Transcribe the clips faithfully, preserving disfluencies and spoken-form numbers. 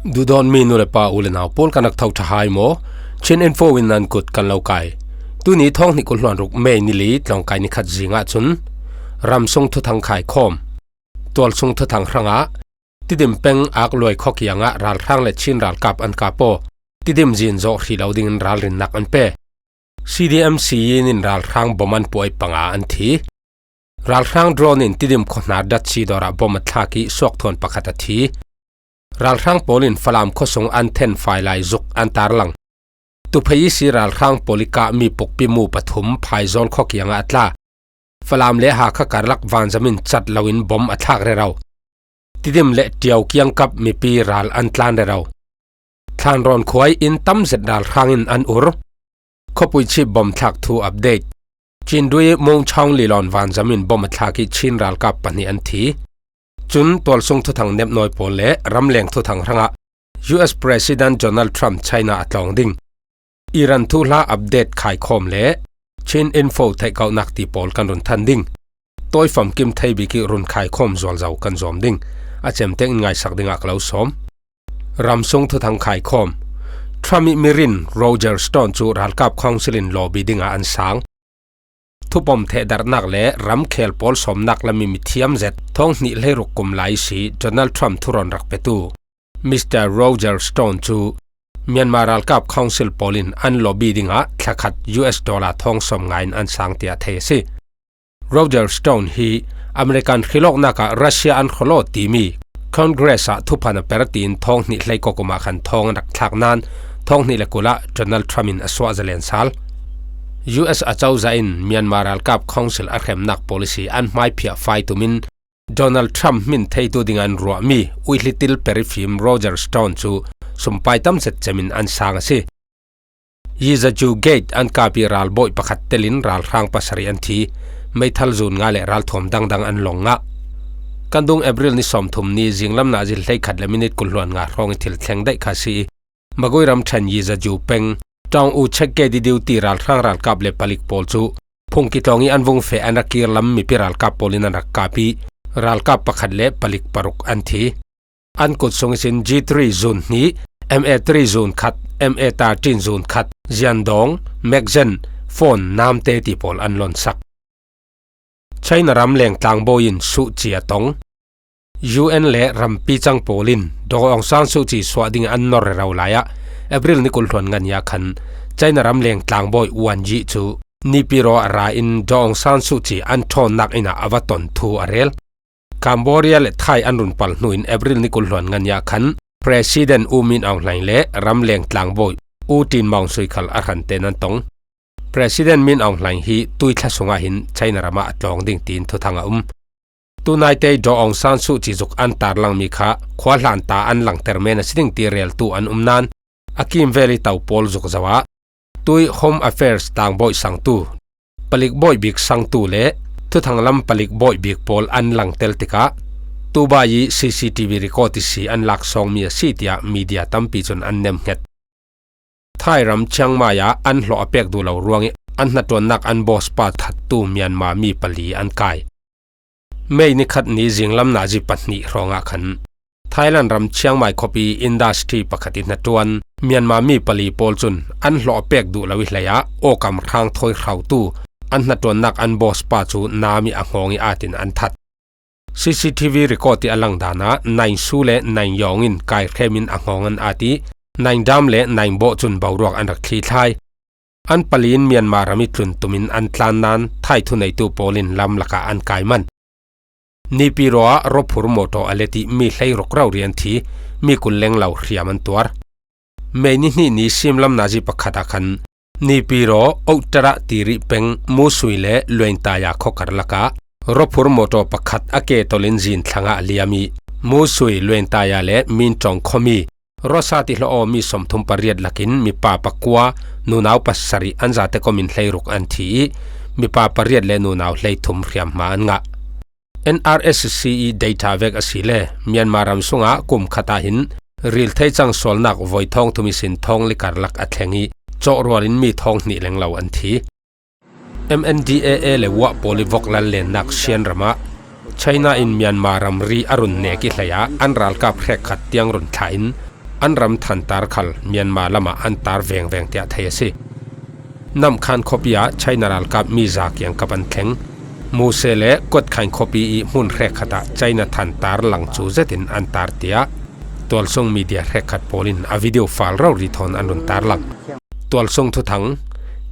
Duhdawtmi nu le pa, u le nau pawl, kan rak tho ṭha hai maw? Chin Info in nan kut kan lo kai. Tuni thawng hnih kul hluan ruk May ni li tlawngkai ni khat zingah cun ramsung thuthang khaikhawm, tualsung thuthang hrangah Tidim peng Akluai khuakiangah ralhrang le Chin ralkap an kap aw. Tidim zin zawh hrih lo dingin ralrinnak an pe. C D M C in ralhrang bom an puai panga an thi. Ralhrang drone in Tidim khuahnar datsi dawrah bom a thlak ih suakthuan pakhat a thi. Ralhrang pawl in Falam khuasung an then fai lai zuk an tarlang. Tuphei ihsi ralhrang pawl ih kah mi pukpi mu pathum phaizawl khuakiangah a tla. Falam le Hakha karlak vanzam in cat loin bom a thlak rero. Tidim le Tiau kiangkap mipi ral an tlan rero. Thlanrawn khua ih inn tam zet ralhrang in an ur. Khuapui chip bom thlak thu update. Cindui Mongchong Lilawn vanzam in bom a thlak ih Chin ralkap pahnih an thi. Cun tualsung thuthang nepnawi pawl le ramleng thuthang hrangah U S President Donald Trump China a tlawng ding, Iran thuhla update khaikhawm le Chin Info theihkauhnak ti pawl kan run than ding. Tawi famkim thei bik ih run khaikhawm zualzo kan zuam ding. A cem tein ngaisak dingah ka lo sawm. Ramsung thuthang khaikhawm. Trump ih mirin Roger Stone cu ralkap council in lobby dingah an sang. Thupom thehdarhnak le ramkhel pawl sawmnak lam ih mithiam zet thawng hnih hleiruk kum lai ihsi Donald Trump thurawn rak petu Mister Roger Stone cu Myanmar ralkap council pawl in an lobby dingah thlakhat U S dollar thawng sawm nga in an sang tiah thei a si. Roger Stone hi American hrilawknak ah Russia an khual aw timi Congress ah thuphan a per tiin thawng hnih hleikua kum ah khan thawng an rak thlak nain thawng hnih le kul ah Donald Trump in a suah zalen sal. U S acozah in Myanmar ralkap council a hremnak policy an hmaiphiah fai tumin Donald Trump hmin theitu ding an ruahmi uihlih til perifim Roger Stone cu sumpai tam zet cem in an sang a si. Yizaju Gate an kap ih ralbawi pakhat telin ralhrang pasarih an thi. Meithal zun nga le ralthuam dangdang an long ngah. Kan dung April ni sawmthum ni zinglam nazi hleikhat le minit kul hluan nga hrawng ih thil thleng daih kha si ih, Magui ramṭhen Yizaju peng Tawng U Chek Gate ih duty ralhrang ralkap le palik pawl cu phungki tlawng ih an vung feh an rak kir lam mipi ralkap pawl in an rak kap ih ralkap pakhat le palik paruk an thi. An kut sung ihsin G three zun hnih, M A three zun khat, M A thirteen zun khat, ziandawng, magazine, phone, namte ti pawl an lonsak. China ramleng tlangbawi in suhci a tong. U N le rampi cang pawl in Daw Aung San Suu Kyi suah ding an nor rero lai ah April ni kul hluan ngan ih ah khan China ramleng tlangbawi Wang Yi cu Naypyidaw ah ra in Daw Aung San Suu Kyi an ṭhawnnak inn ah a va ton thu a rel. Cambodia le Thai an run pal hnu in April ni kul hluan ngan ih ah khan President U Min Aung Hlaing le ramleng tlangbawi U Tin Maung Suu Kyi khal a hrantein an tong. President Min Aung Hlaing hi tuithla sungah hin China ramah a tlawng ding tiin thuthang a um. Tunaite Daw Aung San Suu Kyi zuk an tarlangmi kha khuahlan ta an langter men a si ding ti reltu an um nain a kimvel ih to pawl zuk zoh ah tuih Home Affairs tlangbawi sangtu, palik bawi bik sangtu le thuthang lam palik bawi bik pawl an langtel tikah tubai ih C C T V record ihsi an laksawngmi a si tiah media tampi cun an nemhnget. Thai ram Chiang Mai ah an hlawh a pek duh lo ruangih an hnaṭuannak an boss pa thattu Myanmar mi pali an kai. May ni khat ni zinglam nazi pahnih hrawngah khan Thailand ram Chiang Mai khuapi industry pakhat ih hnaṭuan Myanmar mi pali pawl cun an hlawh a pek duh lo ih hleiah awkam hrang thawi hrautu an hnaṭuannak an boss pa cu nam ih a hngawng ih at in an that. C C T V record ih a lang dan ah Naing Su le Naing Yawng in kaihrem in a hngawng an at ih Naing Dam le Naing Bawh cun boruak an rak thlithlai. An pali in Myanmar ram ih tlun tumin an tlan nain Thai thuneitu pawl in lam lakah an kai manh. Naypyidaw ah rawphur mawṭaw a let ih mi hleiruk rori an thi, mi kul lenglo hriam an tuar. May ni hnih ni simlam nazi pakhat ah khan Naypyidaw Ottara Tirih peng Musui le Luengtaya khuakar lakah rawphur mawṭaw pakhat a ke tolin zin thlangah a liam ih Musui, Luengtaya le Minṭawng khuami Rosa tihlawh awmi sawmthum pariat lakin mipa pakua, nunau pasarih an zate komin hleiruk an thi ih mipa pariat le nunau hleithum hriamhma an ngah. N R S C ih data vek asile Myanmar ram sungah kum khat ah hin ril thei cang sualnak voi thawng thum ihsin thawng li karlak a thleng ih cawhrual in mi thawng hnih lenglo an thi. M N D A A le uah pawl ih vok lallennak Shan ram ah China in Myanmar ramri a run nek ih hleiah an ralkap hrekkhat tiang run thlah in an ram thantar khal Myanmar lamah an tar vengveng tiah thei a si. Namkhan khuapi ah China ralkap mi za kiangkap an thleng. Muse le Kuatkhain khuapi ih hmun hrekkhat ah China thantar lang cu zetin an tar tiah tualsung media hrekkhat pawl in a video file rori thawn an run tarlang. Tualsung thuthang,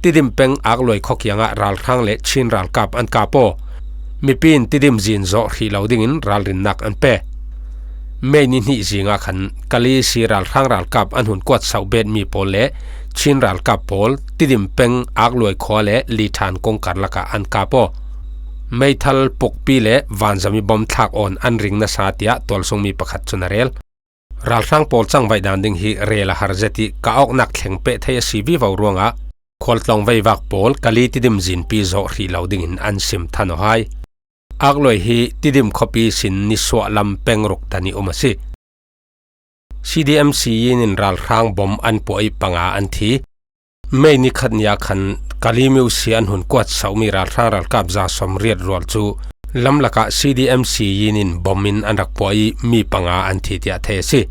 Tidim peng Akluai khua kiangah ralhrang le Chin ralkap an kap aw. Mipi in Tidim zin zawh hrih lo dingin ralrinnak an pe. May ni hnih zingah khan Kali si ralhrang ralkap an hun kuatsauh betmi pawl le Chin ralkap pawl Tidim peng Akluai khua le Lithan kongkar lakah an kap aw. Meithal, Pukpi le Vanzam ih bom thlak awn an ring nasa tiah tualsung mi pakhat cun a rel. Ralhrang pawl cangvaih dan ding hi rel a har zet ih ka awknak thleng peh thei a si vivo ruangah khualtlawng veivak pawl Kali Tidim zinpi zawh hrih lo dingin an sim than aw hai. Akluai hi Tidim khuapi sin nisuah lam peng ruk tan ih um a si. C D M C yin in ralhrang bom an puah ih panga an thi. May ni khat ni ah khan Kali Muse an hun kuatsauhmi ralhrang ralkap za sawmriat rual cu lamlakah C D M C yin in bom in an rak puah ih mi panga an thi tiah thei a si.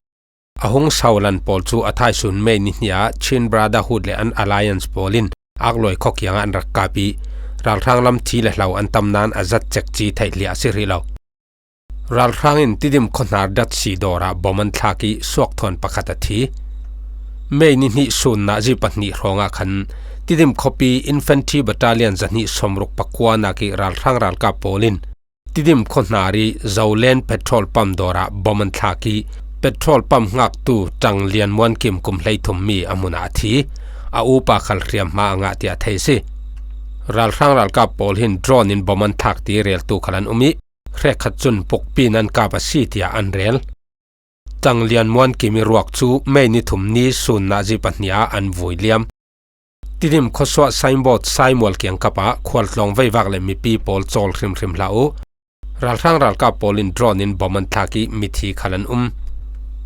A hung saulan pawl cu a thaisun May ni hnih ah Chin Brotherhood le an Alliance pawl in Akluai khua kiangah an rak kap ih ralhrang lam thi le hlo an tam nain a zat cekci theih hliah a si hrih lo. Ralhrang in Tidim khuahnar datsi dawr ah bom an thlak ih suakthawn pakhat a thi. May ni hnih sun nazi pahnih hrawngah khan Tidim khuapi Infantry Battalion zahnih sawmruk pakua nak ih ralhrang ralkap pawl in Tidim khuahnar ih Zolen petrol pump dawr ah bom an thlak ih petrol pump hngaktu Ṭang Lian Muan Kim kum hleithum mi a hmun ah a thi. A upa khal hriamhma a ngah tiah thei a si. Ralhrang ralkap pawl hin drone in bom an thlak ti reltu khal an um ih hrekkhat cun Pukpi in an kap a si tiah an rel. Ṭang Lian Muan Kim ih ruak cu May ni thum ni sun nazi pahnih ah an vui liam. Tidim khuasuah signboard Saimual kiangkap ah khualtlawng veivak le mipi pawl cawl hrimhrim hlah uh. Ralhrang ralkap pawl in drone in bom an thlak ih mithi khal an um.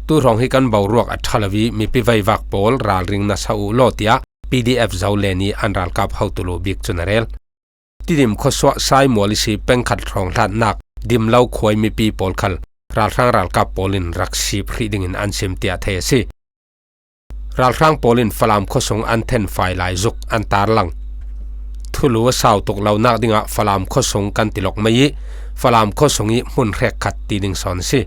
Tuhrawng hi kan boruak a ṭha lo ih mipi veivak pawl ralring nasa uh law tiah P D F Zolen ih an ralkap hotu lu bik cun a rel. Tidim khuasuah Saimual ihsi pengkhat hrawng hlatnak Dimlo khua ih mipi pawl khal ralhrang ralkap pawl in rak sip hrih dingin an sim tiah thei a si. Ralhrang pawl in Falam khuasung an thenfai lai zuk an tarlang. Thulu a sau tuk lonak dingah Falam khuasung kan ti lawk mai ih Falam khuasung ih hmun hrekkhat ti ding sawn a si.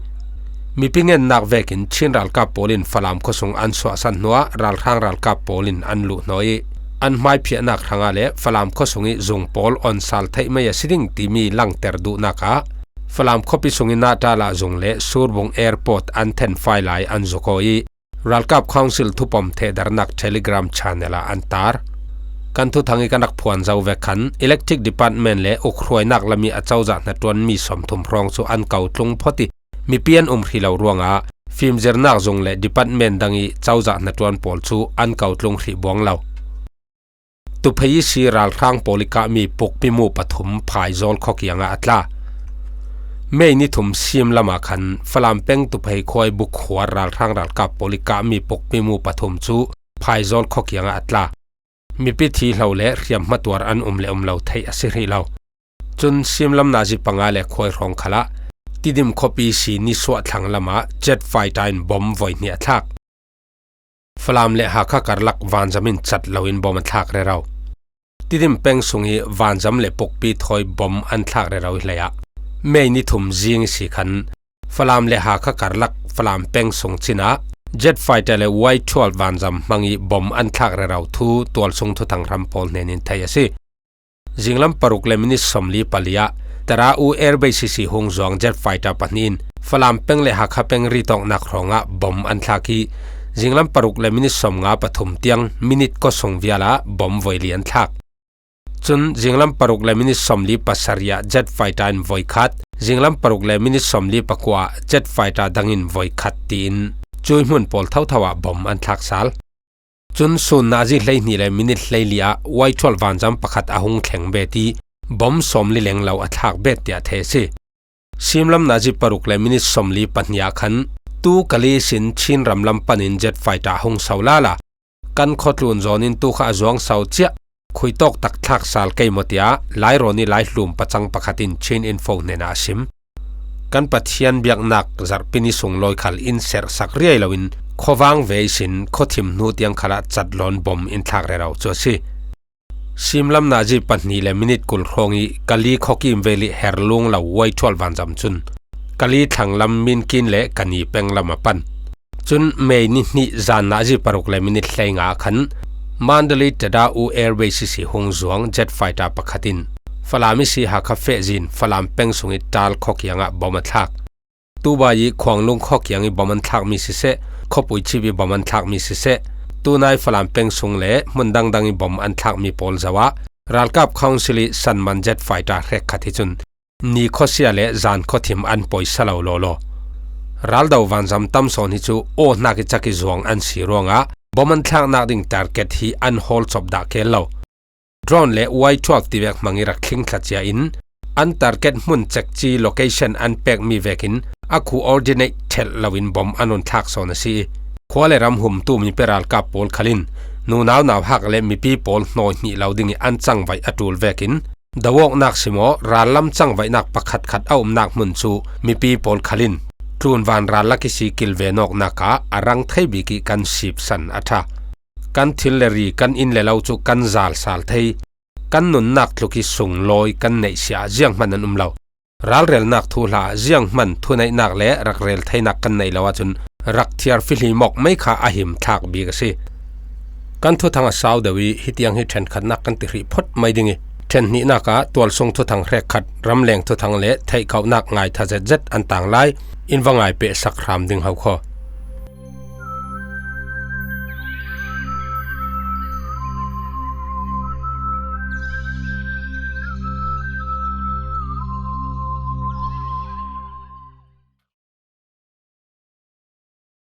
Mipi ngennak vekin Chin ralkap pawl in Falam khuasung an suahsan hnuah ralhrang ralkap pawl in an luhhnawh ih an hmaiphiahnak hrangah le Falam khuasung ih zung pawl onsal theih mai a si ding timi langter duhnak ah Falam khuapi sung ih Nahtalah zung le Surbung Airport an thenfai lai an zuk aw ih ralkap Council thupom thehdarnak Telegram channel ah an tar. Kan thuthang ih kan rak phuan zo vek khan Electric Department le ukhruainak lam ih a cozah hnaṭuanmi sawmthum hrawng cu an ko tlung phawt ih mipi an um hrih lo ruangah fimzirnak zung le department dang ih cozah hnaṭuan pawl cu an ko tlung hrih buang lo. Tuphei ihsi ralhrang pawl ih kahmi pukpimu pathum phaizawl khua kiangah a tla. May ni thum sim lamah khan Falam peng Tuphei khua ih bukhuar ralhrang ralkap pawl ih kahmi pukpimu pathum cu phaizawl khua kiangah a tla. Mipi thi hlo le hriamhma tuar an um le um lo theih a si hrih lo. Cun simlam nazi panga le khuai hrawng khalah Tidim khuapi si nisuah thlang lamah jet fighter in bom voi hnih a thlak. Falam le Hakha karlak vanzam in cat loin bom a thlak rero. Tidim peng sung ih vanzam le pukpi thawi bom an thlak rero ih hleiah May ni thum zing ihsi khan Falam le Hakha karlak Falam peng sung cinah jet fighter le Y twelve vanzam hmang ih bom an thlak rero thu tualsung thuthang hram pawl hnen in theih a si. Zinglam paruk le minit sawmli pali ah Tara U Air Base ihsi hung zuang jet fighter pahnih in Falam peng le Hakha peng ritawknak hrawngah bom an thlak ih zinglam paruk le minit sawmnga pathum tiang minit khuasung vial ah bom voi li an thlak. Cun zinglam paruk le minit sawmli pasarih ah jet fighter in voi khat, zinglam paruk le minit sawmli pakua ah jet fighter dang in voi khat tiin cuih hmun pawl thotho ah bom an thlak sal. Cun sun nazi hleihnih le minit hleili ah Y twelve vanzam pakhat a hung thleng bet ih bom sawmli leng lo a thlak bet tiah theih a si. Simlam nazi paruk le minit sawmli pahnih ah khan tu Kali sin Chin ram lam panin jet fighter a hung so lala kan khuatlun zawn in tu kha a zuang so ciah khuitawk tak thlak sal kei maw tiah Lairawn ih Laihlum pacang pakhat in Chin Info hnenah a sim. Kan Pathian biaknak zarhpi ni sunglawi khal in serhsak riai loin khuavang vei sin khuathim hnu tiang khalah catlawn bom in thlak rero cu a si. Simlam nazi pahnih le minit kul hrawng i Kali khuakim vel i herlung lo Y twelve vanzam cun Kali thlanglam Minkin le Kani peng lam a pan. Cun May ni hnih zan nazi paruk le minit hleinga khan Mandalay Tada U Airways ihsi hung zuang jet fighter pakhat in Falam ihsi Hakha fehzin Falam peng sung i Tal khuakiang ah bom a thlak. Tubai i Khuanglung khuakiang i bom an thlakmi siseh, khuapui chip i bom an thlakmi siseh, tunai Falam peng sung le hmun dangdang i bom an thlakmi pawl zoh ah ralkap council i sanman jet fighter hrekkhat hi cun ni khuasia le zan khuathim an poisa lo lawlaw. Raldo vanzam tam sawn hi cu aw hnak i cak i zuang an si ruangah bom an thlaknak ding target hi an hawl cop dah keel lo. Drone le Y twelve tivek hmang i rak thling thla cia in an target hmun cekci location an pekmi vekin a coordinate thelh loin bom an run thlak sawn a si i, khua le ram humtu mipi ralkap pawl khalin nunau nauhak le mipi pawl hnawi hnih lo ding i an cangvaih a ṭul vekin dawawknak simaw rallam cangvaihnak pakhatkhat a umnak hmun cu mipi pawl khalin tlunvan rallak ihsi kilvenawknak ah a rang thei bik i kan sipsan a ṭha. Kan thil le ri, kan inn le lo cu kan zal sal thei. Kan nunnak tluk i sunglawi kan neih siah zianghman an um lo. Ralrelnak thuhla ah zianghman thuneihnak le rak rel theinak kan neih lo ahcun rak thiar fihlimawk mai kha a him thlak bik a si. Kan thuthang a sau deuh i hitiang hi ṭhenkhatnak kan ti hrih phawt mai ding i, ṭhen hnihnak ah tualsung thuthang hrekkhat, ramleng thuthang le theihkauhnak ngaitha zetzet an tang lai in va ngai pehsak hram ding ho khaw.